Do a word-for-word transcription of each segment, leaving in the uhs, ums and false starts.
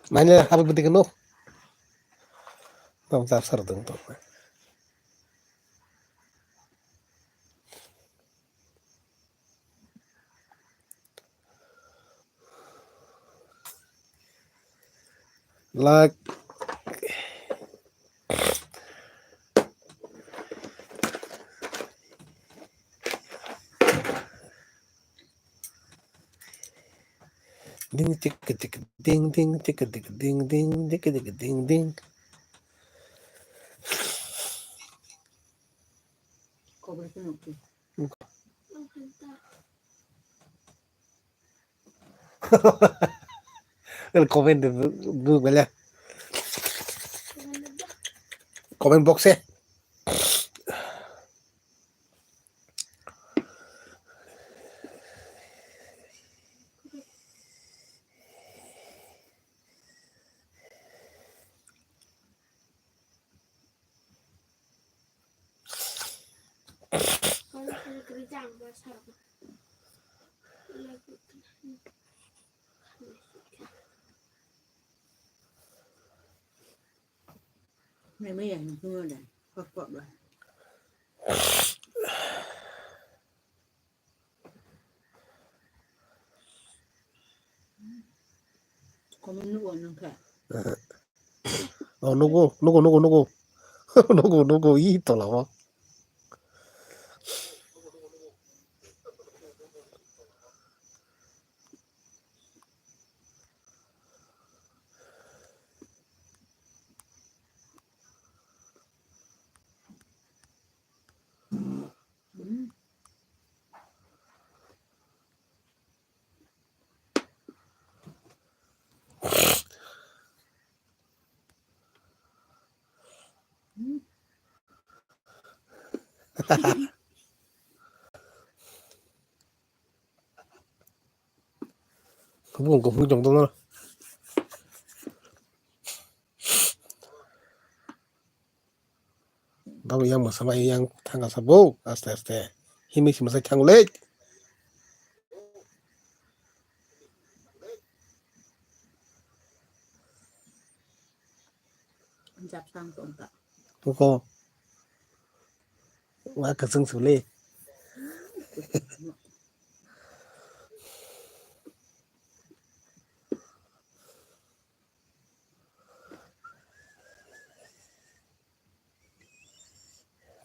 Mane habwi bwtwi khe nuk. Tamo char sar dong tong. Like. Ding tik tik ding ding tik tik ding ding tik tik ding ding. Comment buk bele. Comment box e. Mày mới dành không rồi. Hoặc hoặc là. Comment nugo nang kha. Oh, nugo, nugo, nugo, nugo. Nugo, nugo, i tola o. Bung kok hung jong dong. Babo yang masa bai yang thang asa bo aste aste. Himi si masa thang le. Jap tang tong ta. Tuko. Wa kasung sule.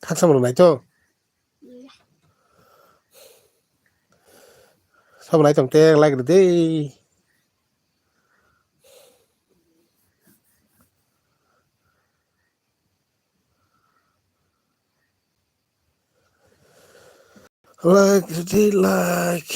Khaksa mano nai to. Sabo nai tong te like rw de. Like rw de like.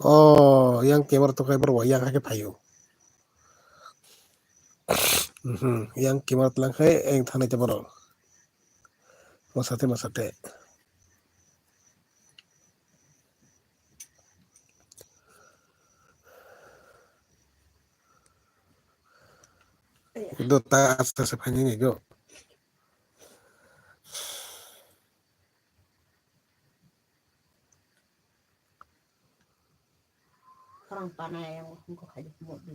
Oh, yang camera to kaibar wa yang hake phayo. Mhm, yang camera tlang khai eng thanai te borok. Masate masate. Do ta asta se phani ni do. Orang panai yang kok haji mo di.